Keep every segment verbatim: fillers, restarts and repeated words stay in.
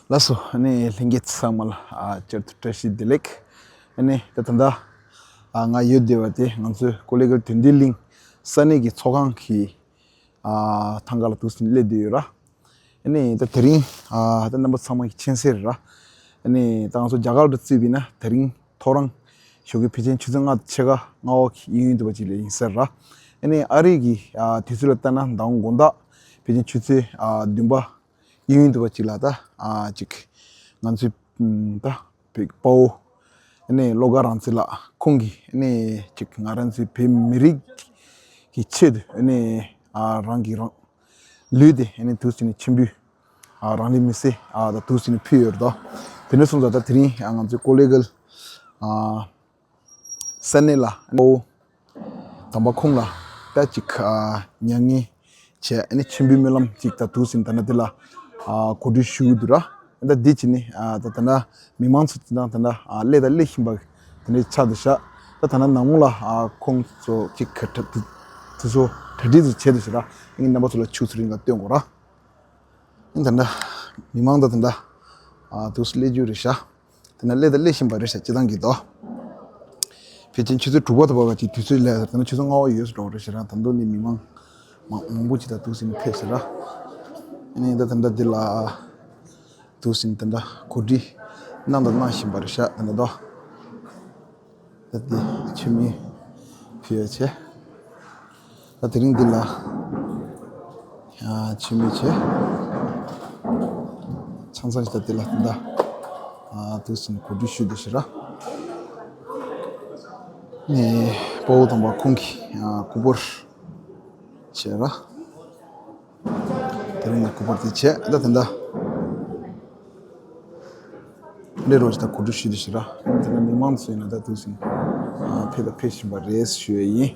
ལགས་སོ། ཨ་ནི་ལྷན་རྒྱས་ཚང་མ་ལ་ཨ་བསྐྱར་དུ་བཀྲ་ཤིས་བདེ་ལེགས། ཨ་ནི་ད་ད་ལྟ་ཨ་ང་ཡོད་བསྡད་པ་དེ་ང་ཚོའི་ཀོ་ལེ་གལ་དོན་ལྡན་གླིང་ས་གནས་ཀྱི་ཚོགས་ཁང་གི་ཨ་ཐང་ག་ལ་འདུག་སེ་སླེབས་བསྡད་ཡོད་ར། ཨ་ནི་ད་དེ་རིང་ཨ་ད་རྣམ་པ་ཚང་མ་གིས་མཁྱེན་གསལ་རེད་ར། ཨ་ནི་ད་ང་ཚོ་རྒྱ་གར་དུ་བརྩིས་པ་ཡིན་ན་དེ་རིང་ཐོ་རངས་ཞོགས་ཀའི་ཕལ་ཆེར་ཆུ་ཚོད་ལྔ་དང་ཕྱེད་ཀ་ལྔ་པ་གི་གཡས་གཡོན་དུ་བ་ཅིག་ལ་ཡིན་ས་རེད་ར། ཨ་ནི་ཨ་རི་གི་ཨ་དུས་ཚོད་ལ་ལྟ་ན་ཟླ་བ་དགོང་དག་ཕལ་ཆེར་ཆུ་ཚོད་ཨ་བདུན་པ་གཡས་གཡོན་དུ་བ་ཅིག་ལ་ད་ཨ་ཅིག་ང་ཚོའི་ཨམ་ད་བོད་དཔའ་བོ་ཨ་ནི་བློ་དགའ་རང་བཙན་ལགས་ཁོང་གིས་ཨ་ནི་ཅིག་ང་རང་ཚོའི་བོད་མི་རིགས་ཀྱི་ཆེད་དུ་ཨ་ནི་ཨ་རང་གིས་རང་ལུས་ཏེ་ཨ་ནི་འདུག་སེ་ནས་མཆོད་འབུལ་ཨ་རང་ལུས་མེར་སྲེག་ཨ་ད་འདུག་སེ་ནས་ཕུལ་ཡོད་རེད་དོ། དེ་འདྲ་སོང་ཙང་ད་དེ་རིང་ཨ་ང་ཚོའི་ཀོ་ལེ་གལ་ཨ་ས་གནས་ལ་ཨོ་དམ་པ་ཁོང་ལ་ད་ཅིག་ཨ་མྱ་ངན་བྱས་ཨ་ནི་མཆོད་འབུལ་སྨོན་ལམ་ཅིག་ད་འདུག་སེ་ད་ནི་དེ་ལ་ཨ་གོ་སྒྲིག་ཞུ་གི་འདུག་ར། ད་འདི་ཅི་ནི་ཨ་ད་ད་ན་མི་མང་ཚོ་ཅི་དང་ད་ན་ཨ་སླེབས་དང་སླེབས་བཞིན་པ་དེ་འདྲའི་ཆགས་འདུག་ཤག་ད་ད་ན་ནང་ལོགས་ལ་ཨ་ཁོང་ཚོ་ཅིག་ག་གྲ་དུ་དུ་ཚོ་གྲ་སྒྲིག་ཚོ་བྱས་འདུག་ཤག་ར། ངས་རྣམ་པ་ཚོ་ལ་ཆུ་ཚོད་རིང་ལ་སྟོན་དགོས་ར། ཨ་ད་ན་མི་མང་ད་ད་ན་ཨ་འདུག་སེ་སླེབས་རྒྱུ་རེད་ཤག་དེ་ན་སླེབས་དང་སླེབས་བཞིན་པ་རེད་ཤག་སྤྱིར་བཏང་གི་དོ། ཕལ་ཆེར་ཆུ་ཚོད་དྲུག་པ་དང་བར་བ་ཅིག་དུས་ཚོད་ལས་ད་ན་ཆུ་ཚོད་ལྔ་པ་ཡོལ་སོང་འགྲོ་རེད་ཤག་ར། ད་དུང་ནི་མི་མང་མང་མང་པོ་ཅིག་ད་འདུག་སེ་ནི་ཕེབས་ཤག་ར། ཨ་ནི་ད་ད་ད་འདི་ལ་འདུག་སེ་ནི་ད་ད་གོ་སྒྲིག་གནང་དང་གནང་བཞིན་པ་རེད་ཤག་ད་ད་དོ། ད་འདི་མཆོད་མེ་ཕུལ་ཡ་བྱས། ད་དེ་རིང་འདི་ལ་ཨ་མཆོད་མེ་བྱས། ཆང་ས་ཞིག་ད་འདི་ལ་ད་ཨ་འདུག་སེ་གོ་སྒྲིག་ཞུས་འདུག་ཤག་ར། ནས་དཔའ་བོ་དམ་པ་ཁོང་གི་ཨ་སྐུ་པར་བྱས་ར། དེ་རིང་གི་སྐུ་པར་དེ་བྱས་ད་ད་ད། འདི་རོགས་ཀྱིས་ད་གོ་སྒྲིག་ཞུས་དེ་ཞིག་ར། དེ་ལ་མི་མང་ཚོ་ཡིན་ན་ད་དུས་ཟིན། ཕེབས་ད་ཕེབས་བཞིན་པ་རེད་ཞུ་ཡ་ཡིན།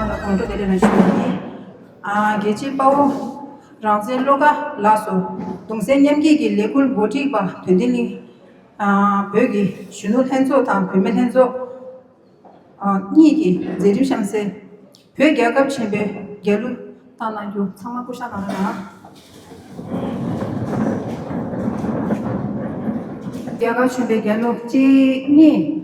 ཁོང་ལ་དགོངས་འགྲོ་བདེ་ལེགས་ལ་ཞུ་ཡ་ཡིན། ཨ་རྒྱལ་གཅེས་དཔའ་བོ་རང་བཙན་བློ་དགའ་ལགས་སུ་གདུང་སེམས་མཉམ་སྐྱེད་ཀྱི་ལས་འགུལ་འགོ་ཁྲིད་པ་དོན་ལྡན་གླིང་ཨ་བོད་ཀྱི་གཞོན་ནུ་ལྷན་ཚོགས་དང་བུད་མེད་ལྷན་ཚོགས་ཨ་གཉིས་ཀྱི་མཛད་རིམ་གཤམ་གསལ། བོད་རྒྱལ་ཁབ་ཆེན་པོའི་རྒྱལ་གླུ་བཏང་གནང་རྒྱུ་ཚང་མ་སྐུ་ཞབས་གནང་རོགས་གནང་། རྒྱལ་ཁབ་ཆེན་པོའི་རྒྱལ་གླུ་གཅིག་གཉིས།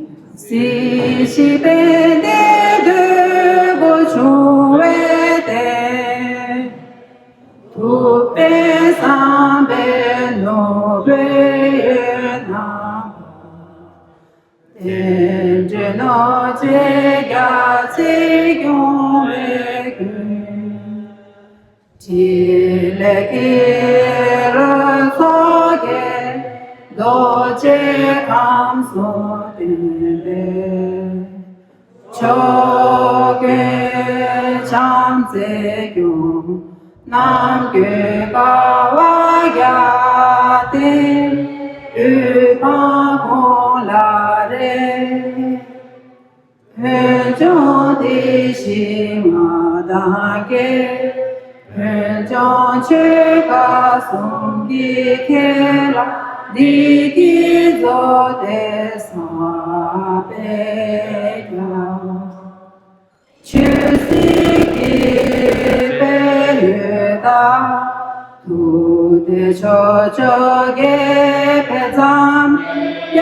ཐུགས་བདེ་ཕྱོགས་བཅུ་རྒྱལ་ཕན་ཙམ།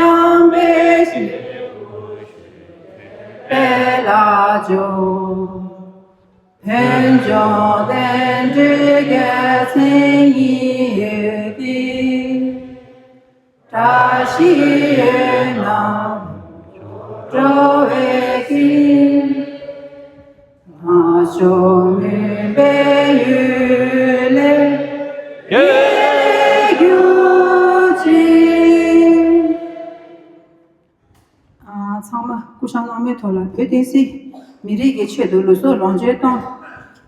ཡང་འབད་ཞིང་སྤེལ་ལ་སྦྱོར། ཕན་ཕྱོགས་བསྟན་འགྲོའི་རྒྱལ་མཚན་ཉིད་ཡོད་དེ། བཀྲ་ཤིས་འོད་རྣམས་འགྲོ་བའི་དཀྱིལ། སྔར་བྱུང་མུན་པའི་ཡུལ་ལས་རྒྱལ་གྱུར་ཅིག། ཨ། ཚང་མ་སྐུ་བཞེངས་གནང་མུས་ཐོག་ལ་བོད་བསྟན་སྲིད་མི་རིགས་ཀྱི་ཆེད་དུ་ལུས་སྲོག་ལོངས་སྤྱོད་གཏོང་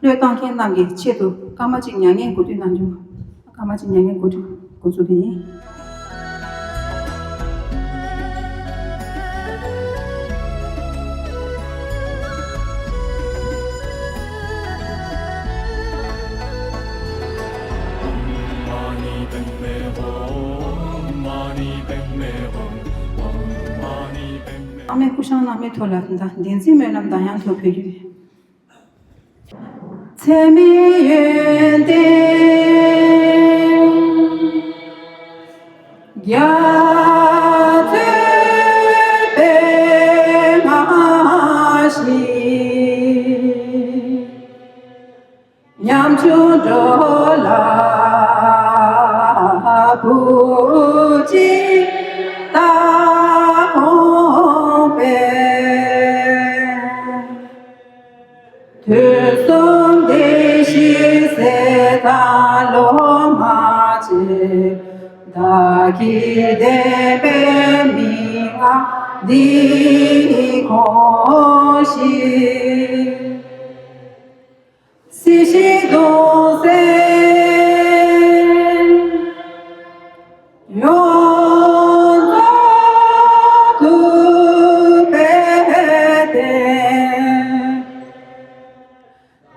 བློས་བཏང་མཁན་རྣམས་ཀྱི་ཆེད་དུ་སྐར་མ་གཅིག་མྱ་ངན་གོ་སྒྲིག་གནང་རྒྱུ། སྐར་མ་གཅིག་མྱ་ངན་གོ་སྒྲིག་འགོ་འཛུགས་ཀྱི་ཡིན། ཚང་མས་སྐུ་བཞེངས་གནང་མུས་ཐོག་ལ་ད་བདེན་ཚིག་སྨོན་ལམ་གདངས་དབྱངས་ཐོག་ཕུལ་རྒྱུ་ཡིན། ཚད་མེད་ཡོན་ཏན་རྒྱ་མཚོའི་པདྨ་བཞིན། ཉམ་ཆུང་འགྲོ་ལ་བུ་གཅིག་ལྟ་དགོངས་པས། དུས་གསུམ་བདེ་གཤེགས་སྲས་དང་སློབ་མ་བཅས། བདག་གིས་བསྟན་པའི་མན་ངག་འདི་གོང་བཞིན། སྲིད་ཞིའི་གདུང་སེམས་ཡོངས་རྫོགས་ཐུབ་པའི་བརྟན།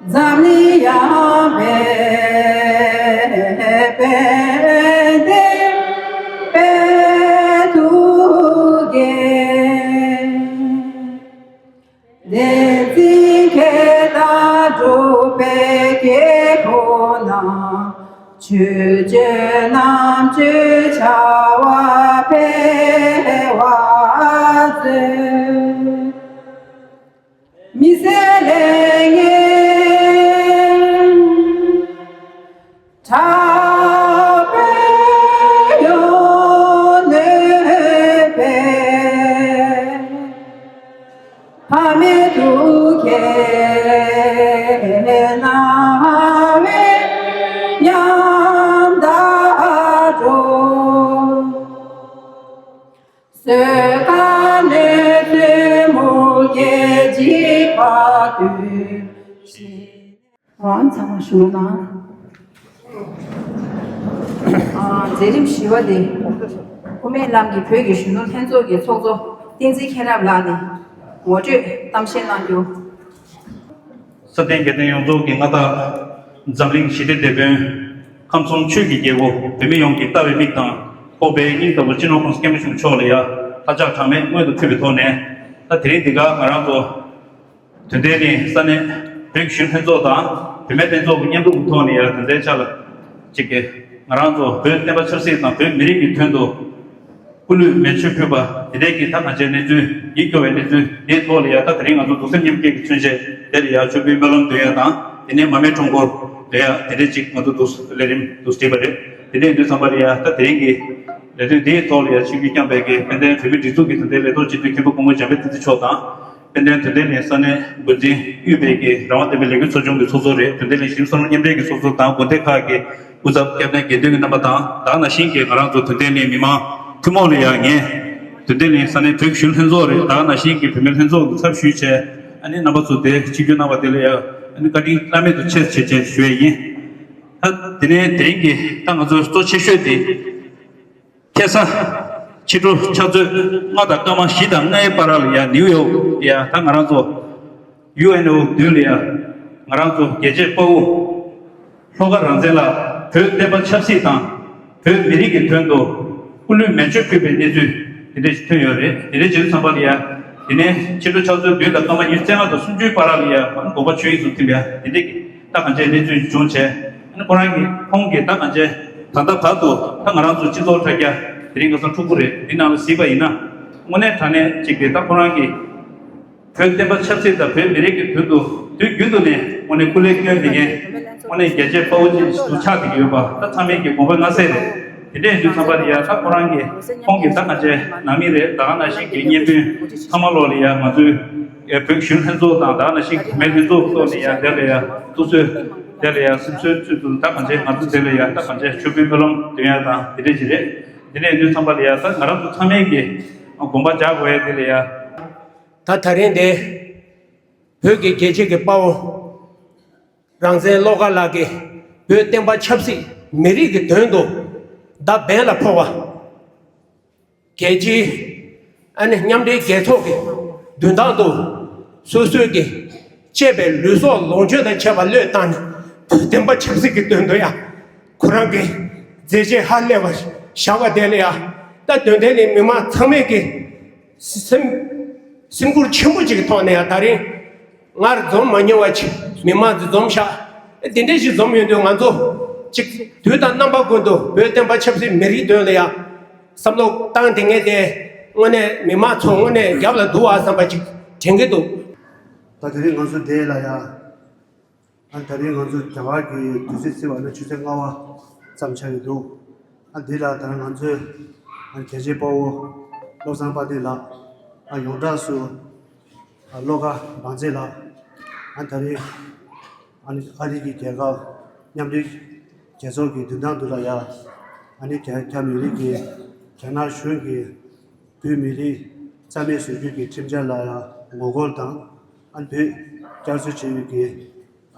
འཛམ་གླིང་ཡངས་པའི་དཔལ་ལྡན་དཔལ་དུ་རྒྱས། བདེན་ཚིག་མཁས་དང་གྲུབ་པའི་སྐྱེས་བུ་རྣམས། ཆོས་སྤྱོད་རྣམ་དཔྱོད་བྱ་བ་འཕེལ་བར་མཛོད། མི་ཟད་ལས་ངན་དྲག་པོས་ཡོངས་གནོད་པའི། ཕ་མེས་དུག་ཁྱེར་རྣ་བའི་ཉམ་ཐག་འགྲོ། གསོད་དཀའ་གནོད་སྦྱིན་མུ་གེ་འཇིགས་པ་དུས་བཞི། འོ། ཚང་མ་བཞུགས་གནང་། ཨ། མཛད་རིམ་བཞི་པ་དེ། དབུ་མའི་ལམ་གྱི་བོད་ཀྱི་གཞོན་ནུ་ལྷན་ཚོགས་ཀྱི་ཚོགས་གཙོ་བསྟན་འཛིན་མཁྱེན་རབ་ལགས་ནས་ངོ་སྤྲོད་གཏམ་བཤད་གནང་རྒྱུ། ས་སྟེང་རྒྱལ་བསྟན་ཡོངས་རྫོགས་ཀྱི་མངའ་བདག་འཛམ་གླིང་ཞི་བདེའི་དེད་དཔོན། ཁམས་གསུམ་ཆོས་ཀྱི་རྒྱལ་པོ། བོད་མི་ཡོངས་ཀྱི་ལྟ་བའི་མིག་དང་ཁོག་པའི་སྙིང་ལྟ་བུ་སྤྱི་ནོར་༸གོང་ས་༸སྐྱབས་མགོན་ཆེན་པོ་མཆོག་ལ་ཡ་ལྷག་ཆགས་གྲངས་མེད་སྔོན་དུ་ཕུལ་བའི་ཐོག་ནས། ད་དེ་རིང་འདི་ག་ང་རང་ཚོ་དོན་ལྡན་གླིང་ས་གནས་བོད་ཀྱི་གཞོན་ལྷན་ཚོགས་དང་བུད་མེད་ལྷན་ཚོགས་ཀྱི་མཉམ་རུབ་ཀྱི་ཐོག་ནས་ཡ་དོན་ལྡན་ཆ་ལ་གཅིག་གི་ང་རང་ཚོ་བོད་བསྟན་པ་ཆབ་སྲིད་དང་བོད་མི་རིགས་ཀྱི་དོན་དུ་སྐུ་ལུས་མེ་མཆོད་ཕུལ་བ་དེ་འདྲའི་གི་ད་ང་ཚོའི་གནས་ཚུལ་ཡིད་སྐྱོ་བའི་གནས་ཚུལ་དེའི་ཐོག་ལ་ཡ་ད་དེ་རིང་ང་ཚོ་གདུང་སེམས་མཉམ་སྐྱེད་ཀྱི་མཚོན་བྱེད་དེ་ལ་ཡ་མཆོད་འབུལ་སྨོན་ལམ་འདོན་ཡ་དང་དེ་ནས་མར་མེ་ཁྲོམ་སྐོར་ལ་ཡ་དེ་འདྲའི་ཅིག་ང་ཚོ་འདུག་ལས་རིམ་འདུག་བསྒྲིགས་པ་རེད། དེ་འདྲའི་དུས་ཙམ་པ་ལ་ཡ་ད་དེ་རིང་གི་ལས་དོན་དེའི་ཐོག་ལ་ཡ་ཆིབས་བསྒྱུར་བསྐྱངས་པའི་གི་དཔལ་ལྡན་བོད་མིའི་སྒྲིག་འཛུགས་ཀྱི་དོན་ལྡན་ལས་ཐོག་སྤྱི་འཐུས་མཁན་པོ་སྐུ་ངོ་འཇམ་དཔལ་བསྟན་འཛིན་མཆོག་དང་། དཔལ་ལྡན་དོན་ལྡན་གླིང་ས་གནས་འགོ་འཛིན་དབུས་པའི་གི་རང་དབང་བསྟན་པའི་ལས་འགུལ་ཚོགས་ཆུང་གི་ཚོགས་གཙོ་རེད། དོན་ལྡན་གླིང་གཞིས་བསམ་བློ་མཉམ་འབྲེལ་གྱི་ཚོགས་གཙོ་དང་དགོན་སྡེ་ཁག་གི་སྐུ་ཚབ་སྐྱབས་གནས་དགེ་འདུན་གྱི་རྣམ་པ་དང་ད་ག་ནང་བཞིན་གྱི་ང་རང་ཚོ་དོན་ལྡན་གླིང་མི་མང་ཐུན་མོང་ལ་ཡང་ངས་དོན་ལྡན་གླིང་ས་གནས་བོད་ཀྱི་གཞོན་ལྷན་ཚོགས་རེད། ད་ག་ནང་བཞིན་གྱི་བུད་མེད་ལྷན་ཚོགས་ཀྱི་ཚབ་ཞུས་བྱས་ཨ་ནི་རྣམ་པ་ཚོ་དེ་ཆིབས་བསྒྱུར་གནང་བ་དེ་ལ་ཡང་ཨ་ནི་བཀའ་དྲིན་བླ་མེད་དུ་ཆེ་ཆེ་ཆེ་ཞུ་ཡས་ཡིན། ད་དེ་ནས་དེ་རིང་གི་ད་ང་ཚོའི་གཙོ་ཆེ་ཤོས་དེ། ཁ་སང་ཕྱི་དྲོ་ཕྱག་ཚོད་ལྔ་དང་སྐར་མ་བཞི་དང་ལྔའི་བར་ལ་ཡ་ནིའུ་ཡོག་ཡ་ད་ང་རང་ཚོ་ཡུ་ཨེན་ཨོ་མདུན་ལ་ཡ་ང་རང་ཚོ་རྒྱལ་གཅེས་དཔའ་བོ་ལྷོ་ཁ་རང་བཙན་ལ་བོད་བསྟན་པ་ཆབ་སྲིད་དང་བོད་མི་རིགས་ཀྱི་དོན་དུ་སྐུ་ལུས་མེ་མཆོད་ཕུལ་བའི་གནས་ཚུལ་དེ་འདྲ་ཞིག་ཐོན་ཡོད་རེད། དེ་འདྲ་བྱེད་དུས་ཙམ་པ་ལ་ཡ་དེ་ནས་ཕྱི་དྲོ་ཕྱག་ཚོད་བདུན་དང་སྐར་མ་ཉི་ཤུ་རྩ་ལྔ་དང་སུམ་ཅུའི་བར་ལ་ཡ་དགོངས་པ་ཆོས་དབྱིངས་སུ་ཐིམ་པ་དེ་འདྲ་ད་གང་ཅིའི་གནས་ཚུལ་བྱུང་བྱས། ཨ་ནི་ཁོ་རང་གིས་ཁོང་གིས་ད་གང་བྱས་ད་ལྟ་བར་དུ་ད་ང་རང་ཚོ་སྤྱི་ཚོགས་དྲ་རྒྱ་དེ་རིང་ཁ་སང་ཕྲུ་གུ་རེད་འདི་ནང་ལ་གཟིགས་པ་ཡིན་ན་དངོས་གནས་དྲང་གནས་གཅིག་གིས་ད་ཁོ་རང་གིས་བོད་བསྟན་པ་ཆབ་སྲིད་དང་བོད་མི་རིགས་ཀྱི་དོན་དུ་དུས་རྒྱུན་དུ་ནས་དངོས་གནས་སྐུ་ལས་བསྐྱོན་བསྡད་མཁན་དངོས་གནས་རྒྱལ་གཅེས་དཔའ་བོ་ཅིག་ཏུ་ཆགས་བསྡད་ཀྱི་ཡོད་པ་ད་ཚང་མས་ཀྱི་དགོངས་པ་མངའ་གསལ་རེད། དེ་འདྲ་ཡིན་དུས་ཙམ་པ་ལ་ཡ་ད་ཁོ་རང་གིས་ཁོང་གིས་ད་གང་བྱས་ནང་མི་རེད་ད་ག་ནང་བཞིན་གྱི་གཉེན་སྤུན་ཚང་མ་ལོག་ལ་ཡ་ང་ཚོའི་བོད་གཞོན་ལྷན་ཚོགས་དང་ད་ག་ནང་བཞིན་གྱི་བུད་མེད་ལྷན་ཚོགས་ཐོག་ནས་ཡ་དེ་ལ་ཡ་ཐུགས་ཚོད་དེ་ལ་ཡ་སེམས་གསོའི་ཚུལ་དུ་ད་གང་བྱས་ང་ཚོ་དེ་ལ་ཡ་ད་གང་བྱས་མཆོད་འབུལ་སྨོན་ལམ་འདོན་ཡ་དང་དེ་འདྲ་ཅིག་རེད། དེ་ནས་དུས་ཚང་པ་ལ་ཡ་ད་ང་རང་ཚོ་ཚང་མས་ཀྱི་དགོངས་པ་འཇགས་དགོས་ཡ་དེ་ལ་ཡ། ད་ད་རིང་འདི་བོད་ཀྱི་རྒྱལ་གཅེས་ཀྱི་དཔའ་བོ་རང་བཙན་བློ་དགའ་ལགས་ཀྱིས་བོད་བསྟན་པ་ཆབ་སྲིད་མི་རིགས་ཀྱི་དོན་དུ་མདའ་འབེན་ལ་ཕོག་པ། རྒྱལ་སྤྱིའི་ཨ་ནི་མཉམ་འབྲེལ་རྒྱལ་ཚོགས་ཀྱི་མདུན་ཐང་དུ་སོ་སོའི་གི་གཅེས་པའི་ལུས་སྲོག་ལོངས་སྤྱོད་དང་བཅས་པ་བློས་བཏང་ནས་བོད་བསྟན་པ་ཆབ་སྲིད་ཀྱི་དོན་དུ་ཡང་ཁོ་རང་གི་མཛད་རྗེས་ཧ་ལས་པ་བཞག་པ་དེ་ལ་ཡང་ད་དོན་དེ་ལས་མི་མང་ཚང་མས་ཀྱི་སེམས་སེམས་ཁུར་ཆེན་པོ་ཅིག་གི་ཐོག་ནས་ཡང་ད་རིང་སྔར་འཛོམས་མ་མྱོང་བ་ཅིག་མི་མང་ཚོ་འཛོམས་ཤག་འདི་འདྲ་ཞིག་འཛོམས་ཡོང་དུས་ང་ཚོ་ཅིག་དུས་དང་རྣམ་པ་ཀུན་ཏུ་བོད་བསྟན་པ་ཆབ་སྲིད་མི་རིགས་དོན་ལ་ཡང་བསམ་བློ་བཏང་དེ་ངས་དེ་དངོས་གནས་མི་མང་ཚོ་དངོས་གནས་རྒྱབ་ལ་འདུག་ཨ་བསམ་པ་ཅིག་དྲན་གྱི་འདུག་ད་དེ་རིང་ང་ཚོ་འདི་ལ་ཡང་ཨ་ད་རིང་ང་ཚོ་རྒྱ་གར་གྱི་དུས་ཚོད་བརྩིས་པ་ན་ཆུ་ཚོད་ལྔ་པ་ཙམ་ཆགས་ཡོད་འདུག་ཨ་འདི་ལ་ད་ང་ཚོས་ཨ་རྒྱལ་གཅེས་དཔའ་བོ་བློ་བཟང་དཔལ་ལྡན་ལགས་ཨ་ཡོངས་གྲགས་སུ་ཨ་བློ་དགའ་རང་བཙན་ལགས་ཨ་ད་རིང་ཨ་ནི་ཨ་རི་གི་རྒྱལ་ཁབ་མཉམ་འབྲེལ་རྒྱལ་ཚོགས་ཀྱི་མདུན་ཐང་དུ་ལ་ཡ་ཨ་ནི་རྒྱ་རྒྱ་མི་རིགས་ཀྱི་རྒྱ་ནག་གཞུང་གིས་བོད་མི་རིགས་རྩ་མེད་བཟོ་རྒྱུ་གི་ཁྲིམས་འཆར་ལ་ཡ་ངོ་རྒོལ་དང་ཨ་ནི་བོད་བསྐྱར་གསོ་བྱེད་ཡུལ་གྱི་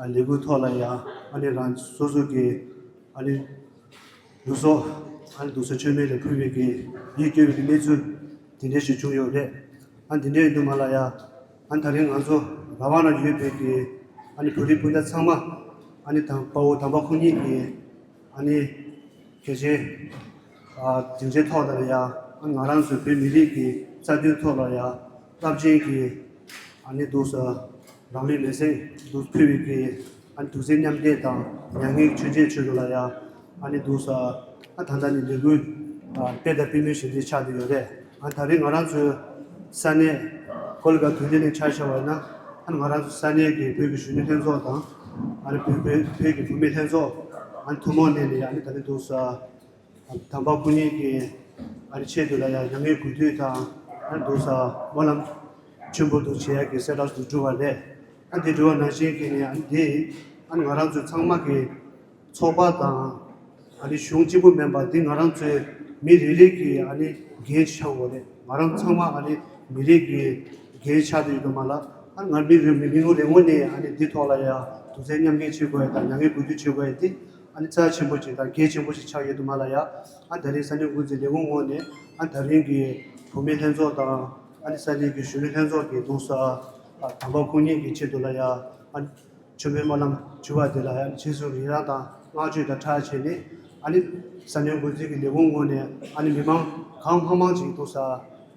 ཨ་ལས་འགུལ་ཐོག་ལ་ཡ་ཨ་ནི་རང་སོ་སོ་གི་ཨ་ནི་ལུས་སྲོག་ཨ་ནི་སྡུག་ས་མཆོད་མེ་ལ་ཕུལ་བའི་གི་ཡིད་སྐྱོ་བའི་གི་གནས་ཚུལ་དེ་འདྲ་ཞིག་བྱུང་ཡོད་རེད། ཨ་འདི་འདྲ་ཡིན་དུས་མ་ལ་ཡ་ཨ་ད་རིང་ང་ཚོ་ར་བ་ན་ཡོད་པའི་གི་ཨ་ནི་བོད་རིགས་སྤུན་ཟླ་ཚང་མ་ཨ་ནི་དང་དཔའ་བོ་དམ་པ་ཁོང་ཉིད་ཀྱི་ཨ་ནི་གལ་ཆེན་ཨ་སྡིངས་ཆའི་ཐོག་ལ་ཡ་ཨ་ང་རང་ཚོ་བོད་མི་རིགས་ཀྱི་རྩ་དོན་ཐོག་ལ་ཡ་རླབས་ཆེན་གྱི་ཨ་ནི་འདུག་ས་རང་ལུས་མེར་སྲེག་འདུག་ཕུལ་བའི་གི་ཨ་ནི་འདུག་སེ་མཉམ་སྐྱེད་དང་མྱ་ངན་མཆོད་མཇལ་ཆེད་དུ་ལ་ཡ་ཨ་ནི་འདུག་ས་ཨ་ད་ལྟ་ནི་ལས་འགུལ་ཨ་དཔེ་དང་དཔེ་མེད་ཞིག་འདི་ཆགས་བསྡད་ཡོད་རེད། ཨ་ད་རེས་ང་རང་ཚོའི་ས་གནས་ཀོ་ལི་གྷལ་དུ་ལེན་ནས་ཆ་བཞག་པ་ཡིན་ན་ཨ་ནི་ང་རང་ཚོ་ས་གནས་ཀྱི་བོད་ཀྱི་གཞོན་ནུ་ལྷན་ཚོགས་དང་ཨ་ནི་བོད་བོད་བོད་ཀྱི་བུད་མེད་ལྷན་ཚོགས་ཨ་ནི་ཐུན་མོང་ནས་ནི་ཨ་ནི་ད་ནི་འདུག་ས། དམ་པ་སྐུ་ཉིད་ཀྱི་ཨ་ནི་ཆེད་དུ་ལ་ཡང་མྱ་ངན་གུས་འདུད་དང་ཨ་ནི་འདུག་ས་སྨོན་ལམ་ཆེན་པོ་འདུག་བྱེད་ཡག་གི་གསལ་བསྒྲགས་སུ་འགྲོ་བ་རེད། ཨ་འདི་འགྲོ་བ་ནང་བཞིན་གྱི་ནི་ཨ་ནི་འདི་ཨ་ནི་ང་རང་ཚོ་ཚང་མ་གི་ཚོགས་པ་དང་ཨ་ནི་གཞུང་གཅིག་པུ་མིན་པ་འདི་ང་རང་ཚོའི་མི་རེ་རེ་གི་ཨ་ནི་འགན་ཆགས་དགོས་རེད། ང་རང་ཚང་མ་ཨ་ནི་མི་རིགས་ཀྱི་འགན་ཆགས་དུ་ཡོད་དུ་མ་ལ་ཨ་ནི་ང་མི་རེ་མི་མི་ངོ་རེ་ངོ་ནས་ཨ་ནི་འདི་ཐོག་ལ་ཡང་འདུག་སེ་མཉམ་འགན་བྱེད་དགོས་ཡ་དང་མྱ་ངན་གུས་འདུད་བྱེད་དགོས་ཡ་འདི། ཨ་ནི་རྩ་ཆེན་པོ་ཅིག་དང་གལ་ཆེན་པོ་ཞིག་ཆགས་ཡོད་དུ་མ་ལ་ཡ། ཨ་ད་རེས་ས་གནས་འགོ་འཛིན་ལས་ཁུངས་ངོས་ནས་ཨ་ད་རིང་གི་བུད་མེད་ལྷན་ཚོགས་དང་ཨ་ནི་ས་གནས་ཀྱི་གཞོན་ནུ་ལྷན་ཚོགས་ཀྱི་འདུག་ས་ཨ་དམ་པ་སྐུ་ཉིད་ཀྱི་ཆེད་དུ་ལ་ཡ་ཨ་མཆོད་མེ་སྨོན་ལམ་ཞུ་བ་དེ་ལ་ཡ་རྗེས་སུ་ཡི་རང་དང་བསྔགས་བརྗོད་དང་ཕྲག་བྱས་ནས་ཨ་ནི་ས་གནས་འགོ་འཛིན་གྱི་ལས་ཁུངས་ངོས་ནས་ཨ་ནི་མི་མང་གང་མང་མང་ཅིག་འདུག་ས།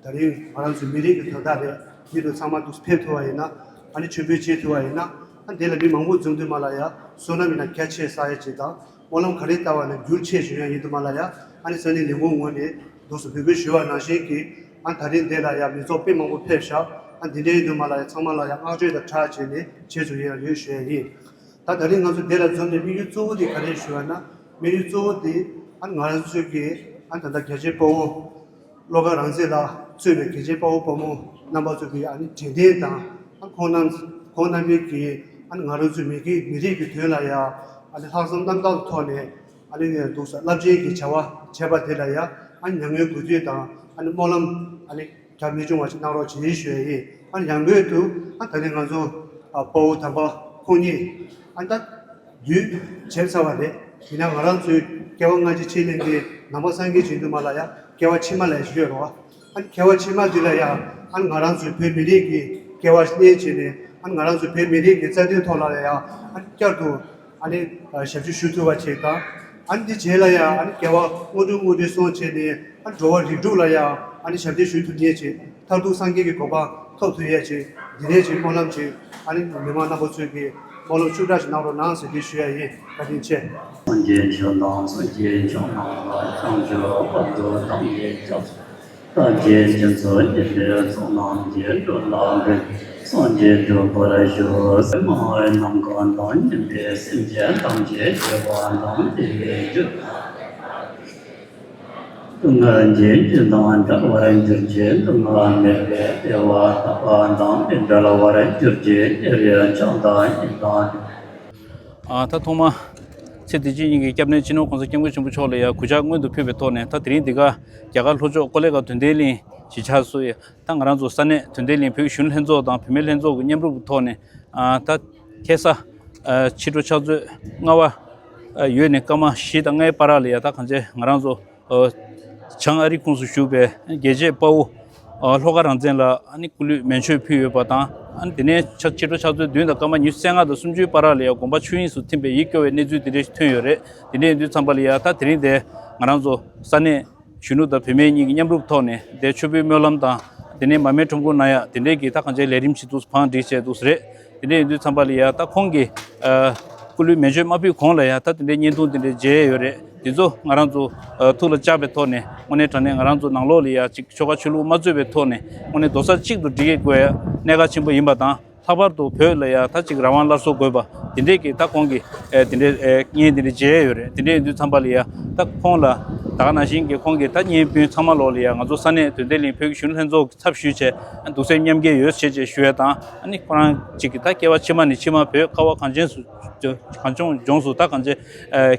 ད་རིང་ང་རང་ཚོའི་མི་རིགས་ཀྱི་དོན་དག་རེད། འདི་ལ་ཚང་མ་འདུག་ཕེབས་ཐུབ་པ་ཡིན་ན་ཨ་ནི་མཆོད་འབུལ་བྱེད་ཐུབ་པ་ཡིན་ན་ཨ་འདི་ལ་མི་མང་པོ་འཛོམས་དུས་མ་ལ་ཡ་བསོད་ནམས་ཡིན་ན་རྒྱ་ཆེ་བསགས་ཡ་ཅིག་དང་སྨོན་ལམ་ག་རེ་བཏབ་པ་ན་འགྱུར་ཆེ་བྱུང་ཡ་ཡིན་དུས་མ་ལ་ཡ་ཨ་ནི་ས་གནས་ལས་ཁུངས་ངོས་ནས་འདུག་སུ་འབོད་སྐུལ་ཞུས་པ་ནང་བཞིན་གྱི་ཨ་ད་རིང་འདི་ལ་ཡ་མི་ཚོགས་དཔེ་མང་པོ་ཕེབས་ཤག་ཨ་འདི་འདྲ་ཡིན་དུས་མ་ལ་ཡ་ཚང་མ་ལ་ཡ་བསྔགས་བརྗོད་དང་ཕྲག་བྱས་ནས་རྗེས་སུ་ཡི་རང་ཡོད་ཞུ་ཡ་ཡིན། ད་ད་རིང་ང་ཚོ་འདི་ལ་འཛོམས་ནས་དམིགས་ཡུལ་གཙོ་བོ་དེ་ག་རེ་ཞུ་བ་ན་དམིགས་ཡུལ་གཙོ་བོ་དེ་ཨ་ང་རང་ཚོའི་གི་ཨ་ད་ལྟ་རྒྱལ་གཅེས་དཔའ་བོ་བློ་དགའ་རང་བཙན་ལགས་གཙོས་པའི་རྒྱལ་གཅེས་དཔའ་བོ་དཔའ་མོ་རྣམ་པ་ཚོ་གི་ཨ་ནི་དྲན་རྟེན་དང་ཨ་ཁོང་རྣམ་ཁོང་རྣམ་པའི་གི་ཨ་ང་རང་ཚོའི་མི་གི་མི་རིགས་ཀྱི་དོན་ལ་ཡ་ཨ་ནི་ལྷག་བསམ་རྣམ་དག་ཐོག་ནས་ཨ་ནི་འདུག་ས་རླབས་ཆེན་གྱི་བྱ་བ་བྱས་པ་དེ་ལ་ཡ་ཨ་ནི་མྱ་ངན་གུས་འདུད་དང་ཨ་ནི་སྨོན་ལམ་ཨ་ནི། རྒྱ་མི་ཆུང་བ་ཞིག་གནང་རོགས་བྱེད་ཞུ་ཡ་ཡིན། ཨ་ཡང་སྒོས་དུ་ཨ་ད་རེས་ང་ཚོ་ཨ་དཔའ་བོ་དམ་པ་ཁོང་གཉིས་ཨ་ད་དུས་བྱས་ཚར་བ་རེད། ཡིན་ན་ང་རང་ཚོའི་སྐྱེ་བ་སྔ་ཕྱི་ཕྱེ་ལེན་གྱི་ནང་པ་སངས་རྒྱས་བྱེད་དུས་མ་ལ་ཡ་སྐྱེ་བ་ཕྱི་མ་ལ་ཡ་ཞུ་ཡ་རོགས། ཨ་སྐྱེ་བ་ཕྱི་མ་འདི་ལ་ཡ་ཨ་ང་རང་ཚོའི་བོད་མི་རིགས་ཀྱི་སྐྱེ་བ་ལེན་བྱས་ནས་ཨ་ང་རང་ཚོའི་བོད་མི་རིགས་ཀྱི་རྩ་དོན་ཐོག་ལ་ཡ་ཨ་བསྐྱར་དུ། ཨ་ནི་ཞབས་ཕྱི་ཞུ་ཐུབ་པ་བྱེད་དང་། ཨ་ནི་འདི་རྗེས་ལ་ཡང་ཨ་ནི་དགེ་བ་དངོས་གྲུབ་དངོས་གྲུབ་སོང་བྱས་ནས་ཨ་ནི་འགྲོ་བ་རིགས་དྲུག་ལ་ཡང་ཨ་ནི་ཞབས་ཕྱི་ཞུ་ཐུབ་ཉེས་བྱེད་མཐར་ཐུག་སངས་རྒྱས་ཀྱི་གོ་འཕང་ཐོབ་ཐུབ་ཡས་བྱེད་འདི་ནས་བྱེད་སྨོན་ལམ་བྱེད་ཨ་ནི་མི་མང་རྣམ་པ་ཚོས་ཀྱི་ སྨོན་ལམ་ཤུགས་དྲག་ཞིག་གནང་རོགས་གནང་ཟེར་འདི་ཞུ་ཡ་ཡིན། བཀའ་དྲིན་ཆེ། སངས་རྒྱས་ཆོས་དང་སངས་རྒྱས་ཆོས་རྣམས་ལ། བྱང་ཆུབ་བར་དུ་བདག་ཉིད་སྐྱབས་སུ། ལྟ་བྱེད་སྤྱི་ཚོགས་ཉི་ཟེར་ཚོགས་རྣམས་ཀྱིས། འགྲོ་ལ་ཕན་ཕྱིར་སངས་རྒྱས་འགྲུབ་པར་ཤོག། སེམས་ནམ་མཁའ་དང་མཉམ་པའི་སེམས་ཅན་ཐམས་ཅད་སྐྱོབ་པ་དང་། བདེ་བའི་རྒྱུ་སྡུག་བསྔལ་གྱི་རྒྱུ་དང་བྲལ་བར་གྱུར་ཅིག། སྡུག་བསྔལ་མེད་པའི་བདེ་བ་ཐོབ་པ་དང་། བྲལ་བར་གྱུར་ཅིག། ཉེ་རིང་ཆགས་སྡང་གཉིས་དང་། ཨ། ད་ཐོག་མ་ཚེ་འདི་ཕྱི་གཉིས་ཀྱི་སྐྱབས་གནས་སྤྱི་ནོར་༸གོང་ས་༸སྐྱབས་མགོན་ཆེན་པོ་མཆོག་ལ་ཡང་གུས་ཕྱག་སྔོན་དུ་ཕུལ་བའི་ཐོག་ནས། ད་དེ་རིང་འདི་ག་རྒྱ་གར་ལྷོ་ཕྱོགས་ཀོ་ལེ་གྷལ་དོན་ལྡན་གླིང་གཞིས་ཆགས་སུ་ཡང་ད་ང་རང་ཚོ་ས་གནས་དོན་ལྡན་གླིང་བོད་ཀྱི་གཞོན་ནུ་ལྷན་ཚོགས་དང་བུད་མེད་ལྷན་ཚོགས་ཀྱི་མཉམ་རུབ་ཀྱི་ཐོག་ནས། ཨ། ད་ཁ་སང་ཨ་ཕྱི་དྲོ་ཕྱག་ཚོད་ལྔ་པ་ཨ་ཡོལ་ནས་སྐར་མ་བཞི་དང་ལྔའི་བར་ལ་ཡང་ད་གང་ཅི་ང་རང་ཚོ་ཨ་བྱང་ཨ་རིའི་ཁོངས་སུ་བཞུགས་པའི་རྒྱལ་གཅེས་དཔའ་བོ་ཨ་ལྷོ་ཁ་རང་བཙན་ལ་ཨ་ནི་སྐུ་ལུས་མེ་མཆོད་ཕུལ་ཡོད་པ་དང་། ཨ་ནི་དེ་ནས་ཕྱི་དྲོ་ཕྱག་ཚོད་བདུན་དང་སྐར་མ་ཉི་ཤུ་རྩ་ལྔ་དང་སུམ་ཅུའི་བར་ལ་ཡང་དགོན་པ་ཆོས་དབྱིངས་སུ་ཐིམ་པའི་ཡིད་སྐྱོ་བའི་གནས་ཚུལ་དེ་འདྲ་ཞིག་ཐོན་ཡོད་རེད། དེ་འདྲ་ཡིན་དུས་ཙམ་པ་ལ་ཡང་ད་དེ་རིང་དེ་ང་རང་ཚོ་ས་གནས་གཞོན་ནུ་དང་བུད་མེད་གཉིས་ཀྱི་མཉམ་རུབ་ཐོག་ནས་དེ་མཆོད་འབུལ་སྨོན་ལམ་དང་། དེ་ནས་མར་མེ་ཁྲོམ་སྐོར་གནང་ཡ་དེ་འདྲས་ཀྱི་ད་གང་ཅི་ལས་རིམ་ཞིག་འདུག་བང་སྒྲིག་བྱས་འདུག་རེད། དེ་འདྲས་ཡིན་དུས་ཙམ་པ་ལ་ཡ་ད་ཁོང་གིས་ཨ་སྐུ་ལུས་མེ་མཆོད་མ་ཕུལ་གོང་ལ་ཡ་ད་དེ་འདྲས་བརྙན་ཐུང་དེ་འདྲས་མཇལ་ཡོད་རེད། དེ་ཚོ་ང་རང་ཚོ་ཨ་ཐུགས་ལ་བཅངས་པའི་ཐོག་ནས་དངོས་གནས་དྲང་གནས་ང་རང་ཚོ་ནང་ལོགས་ལ་ཡ་ཅིག་ཆོལ་ཁ་ཆོས་ལུགས་མ་རྩོད་པའི་ཐོག་ནས་དངོས་གནས་རྡོག་རྩ་གཅིག་ཏུ་སྒྲིལ་དགོས་ཡ་གནད་འགག་ཆེན་པོ་ཡིན་པ་དང་། ལྷག་པར་དུ་བོད་ལ་ཡ་ད་ཅིག་རང་དབང་སླར་གསོ་དགོས་པ་དེ་འདྲས་ཀྱི་ད་ཁོང་གིས་ཨེ་དེ་འདྲས་ཨེ་བརྙན་དེ་འདྲས་མཇལ་ཡོད་རེད། དེ་འདྲས་ཡིན་དུས་ཙམ་པ་ལ་ཡ་ད་ཁོང་ལ་ད་ག་ནང་བཞིན་གྱི་ཁོང་གིས་ད་བརྙན་སྤུན་ཚང་མ་ལོག་ལ་ཡ་ང་ཚོ་ས་གནས་དོན་ལྡན་གླིང་བོད་ཀྱི་གཞོན་ནུ་ལྷན་ཚོགས་ཀྱི་ཚབ་ཞུས་བྱས་གདུང་སེམས་མཉམ་སྐྱེད་ཡོད་བྱས་བྱས་ཞུ་ཡ་དང་། ཨ་ནི་ཁོ་རང་ཅིག་གིས་ད་སྐྱེ་བ་ཕྱི་མ་ནས་ཕྱི་མ་བོད་ཁ་བ་གངས་ཅན་སུ་གངས་ལྗོངས་ལྗོངས་སུ་ད་གང་ཅི་ཨེ་